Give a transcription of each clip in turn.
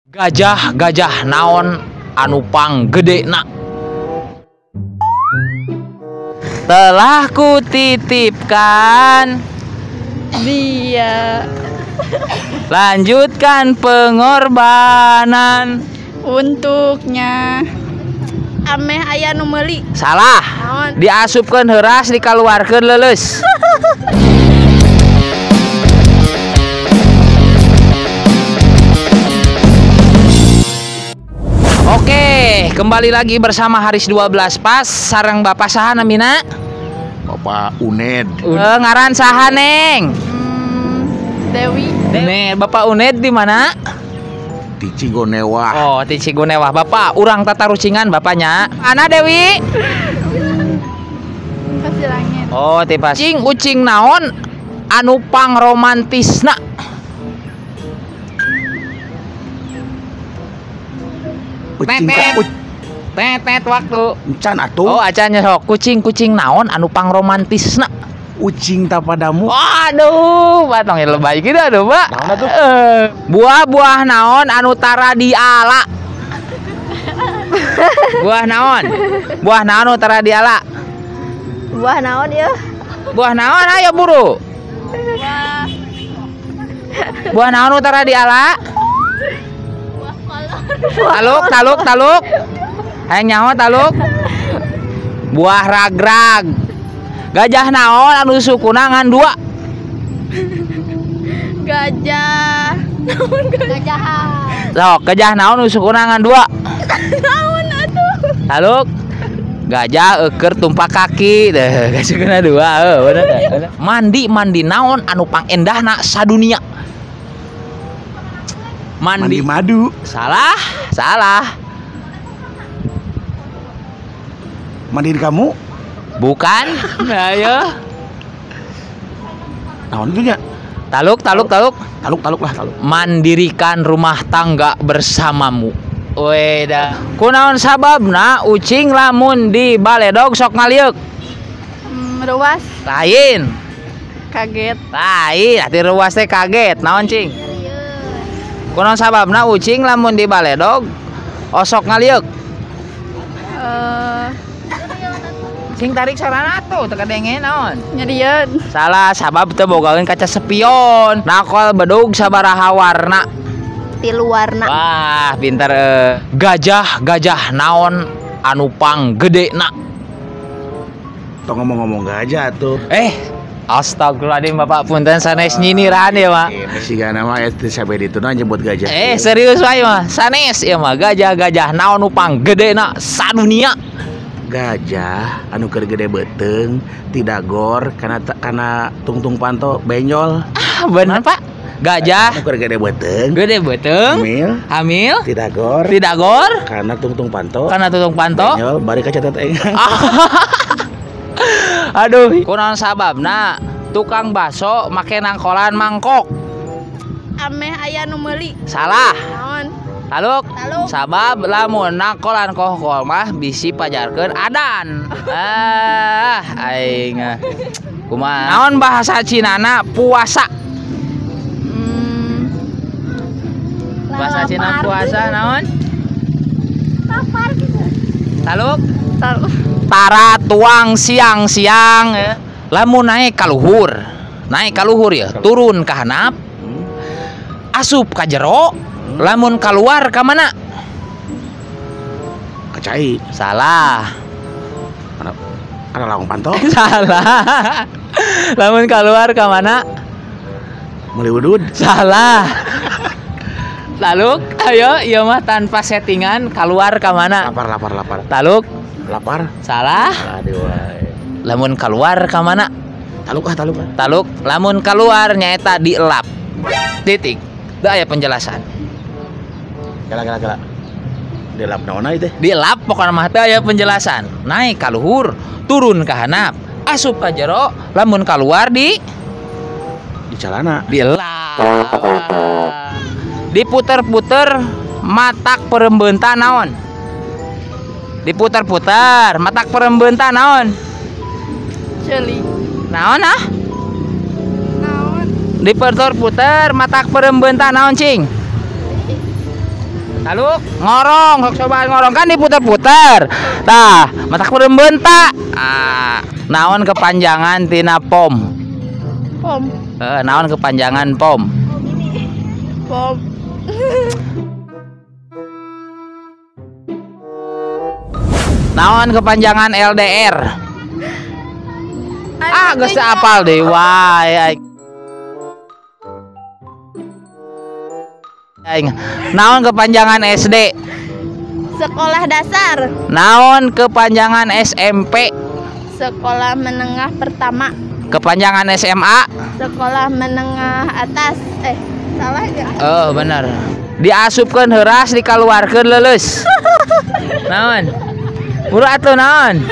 Gajah-gajah naon anu panggedena. Telah kutitipkan dia. Lanjutkan pengorbanan untuknya. Ameh aya nu meuli. Salah. Naon? Diasupkeun heuras, dikaluarkeun leuleus. Oke, kembali lagi bersama Haris 12 Pas sareng Bapak saha namina? Bapak Uned. Ngaran saha, Neng? Dewi. Uned. Bapak Uned di mana? Di Cigonewah. Oh, di Cigonewah. Bapak, urang tatarucingan bapaknya. Ana Dewi? Pasir Langit. Oh, ti Pasir. Ucing, ucing naon anu pangromantisna? Ucing tetet waktu. Encan atuh. Oh, acannya sok. Kucing-kucing naon anu pangromantisna? Ucing tapadamu. Aduh, batong lebay gitu aduh, Pak. Naon atuh? Buah-buah naon anu tara diala? Buah naon? Buah naon anu tara diala? Buah naon ya? Buah naon ayo buru. Buah. Buah naon anu tara diala? Taluk, taluk, taluk. Hayang nyaho taluk. Buah ragrag. Gajah naon anu sukuna ngan dua? Gajah. Naon gajah? Sok, gajah naon anu sukuna ngan dua? Naon atuh? Taluk. Gajah eueur tumpak kaki deh, sukuna dua, heuh bener. Mandi mandi naon anu pangendahna sadunia? Mandi madu. Salah, salah. Mandi di kamu? Bukan. Ayo. Naon itu nya? Taluk, taluk, taluk. Taluk, taluk lah, taluk. Mandirikan rumah tangga bersamamu. Weda. Kunaon sababna ucing lamun di baledog sok ngalieuk? Ruas. Lain. Kaget. Lain, ati ruas teh kaget. Naon cing? Kunaon sababna ucing lamun di baledog osok ngalieuk? Sing tarik sarana atuh teu kadenge naon? Nyerieun. Salah, sabab teu bogaeun kaca spion. Nakol bedug sabaraha warna? Tilu warna. Wah, pinter. Gajah, gajah naon anu panggedena? Tong ngomong-ngomong gajah atuh. Astagfirullahaladzim, Bapak punten sanes nyiniran ya, Pak. Siga nama ya sampai ditu na nyebut gajah. Serius wae mah. Sanes ieu mah gajah-gajah naon nu panggedena sadunia. Gajah anu keur gede beuteung, tidak gor kana tungtung panto benjol. Ah, bener, Pak. Gajah anu keur gede beuteung, gede beuteung, hamil, hamil, tidak gor, tidak gor, kana tungtung panto, kana tungtung panto, benjol bari ka catet engang. Aduh, kunaon sababna tukang bakso make nangkolan mangkok? Ameh aya nu meuli. Salah. Naon? Taluk. Taluk. Sabab lamun nangkolan kohkol mah bisi pajarkeun adan. Ah, aing. Kumaha? Naon bahasa Cinana puasa? Bahasa Cina puasa naon? Lapar gitu. Taluk. Taluk. Tara tuang siang-siang ya. Lamun naik kaluhur, naik kaluhur ya, turun ka hanap, asup ka jero, lamun keluar ka mana? Ka cai. Salah. Kana lawang panto. Salah. Lamun keluar ka mana? Meuli udud. Salah. Taluk, ayo ieu mah tanpa settingan keluar ka mana? Lapar, lapar, lapar. Taluk. Lapar. Salah. Aduh. Lamun keluar ka mana? Taluk ah, taluk ah. Taluk, lamun keluar nyaeta dielap. Titik. Teu aya penjelasan. Gala gala gala. Dielap naon ieu teh? Dielap pokona mah teu aya penjelasan. Naik ka luhur, turun ka hanap, asup ka jero, lamun keluar di celana. Dielap. Diputer-puter matak perembeunta naon? Diputer-puter matak perembeunta naon? Ceuli. Naon ah? Naon? Diputer-puter matak perembeunta naon cing? Taluk ngorong, sok cobaan ngorong kan diputer-puter. Tah, matak meureun beunta. Ah, naon kepanjangan tina pom? Pom. Naon kepanjangan pom? Pom. Naon kepanjangan LDR? Ah, geus teu apal deui wae aing. Aing. Naon kepanjangan SD? Sekolah dasar. Naon kepanjangan SMP? Sekolah menengah pertama. Kepanjangan SMA? Sekolah menengah atas. Salah ya? Oh, benar. Diasupkeun heuras, dikaluarkeun leuleus. Naon? Buru atuh naon?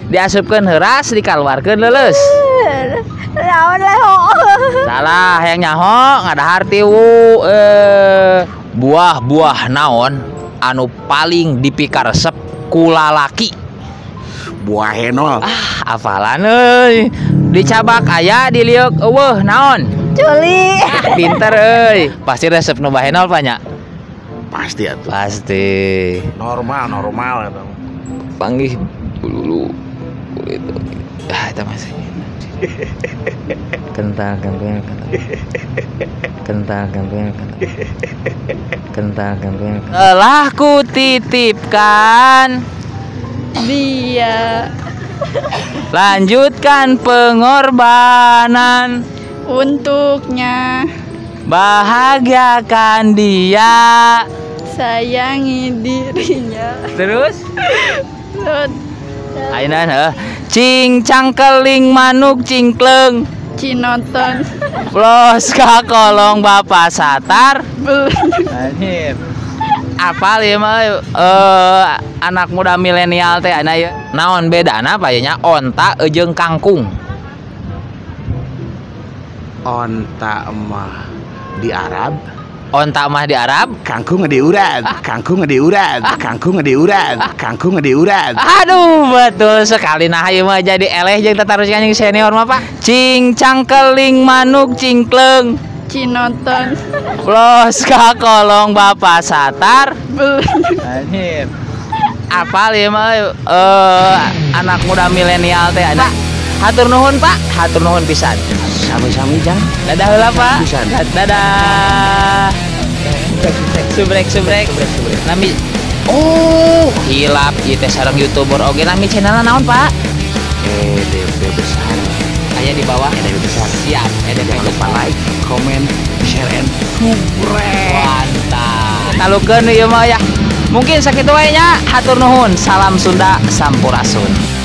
Diasupkeun heuras, dikaluarkeun leuleus. Naon leho. Salah, yang nyaho ngadahar tiwu. Buah-buah naon anu paling dipikaresep ku lalaki? Buah henol. Ah, apalan euy. Dicabak aya diliuk eueuh naon? Culi. Ah, pinter euy. Pasti resep nu bahenol Pak nya? Pasti atuh. Pasti. Normal atuh. Panggih bulu kulit. Ah, eta masih. Kental kental kental. Kental kental kental. Kental kental. Telah ku titipkan dia. Lanjutkan pengorbanan untuknya. Bahagiakan dia. Sayangi dirinya. Terus? Ayeuna heuh. Cing cangkeling manuk cingkleng. Cinoton. Plos ka kolong Bapak Satar. Anjir. Apal ieu mah anak muda milenial teh ana ieu. Naon bedana pa nya onta jeung kangkung? Onta mah di Arab. Onta mah di Arab, kangkung di urat, kangkung di urat, kangkung di urat, kangkung di urat. Aduh, betul sekali. Nah, ieu mah jadi eleh jeung tataruskan jeung senior mah, Pak. Cing cangkeling manuk cingkleng. Cinoton. Plos ka kolong Bapak Satar. Anjir. Apal ieu mah anak muda milenial teh ana. Hatur nuhun, Pak. Hatur nuhun pisan. Sami-sami, Jang. Dadah heula, Pak. Pisan. Dadah. Subrek. Nami. Oh, hilap ieu teh sareng YouTuber oge nami channelna naon, Pak? EDP besar. Aya di bawah. EDP besar. Siap, EDP. Jangan lupa like, comment, share, and subrek. Mantap. Talukeun ieu mah ya. Mungkin sakitu wae nya. Hatur nuhun. Salam Sunda, sampurasun.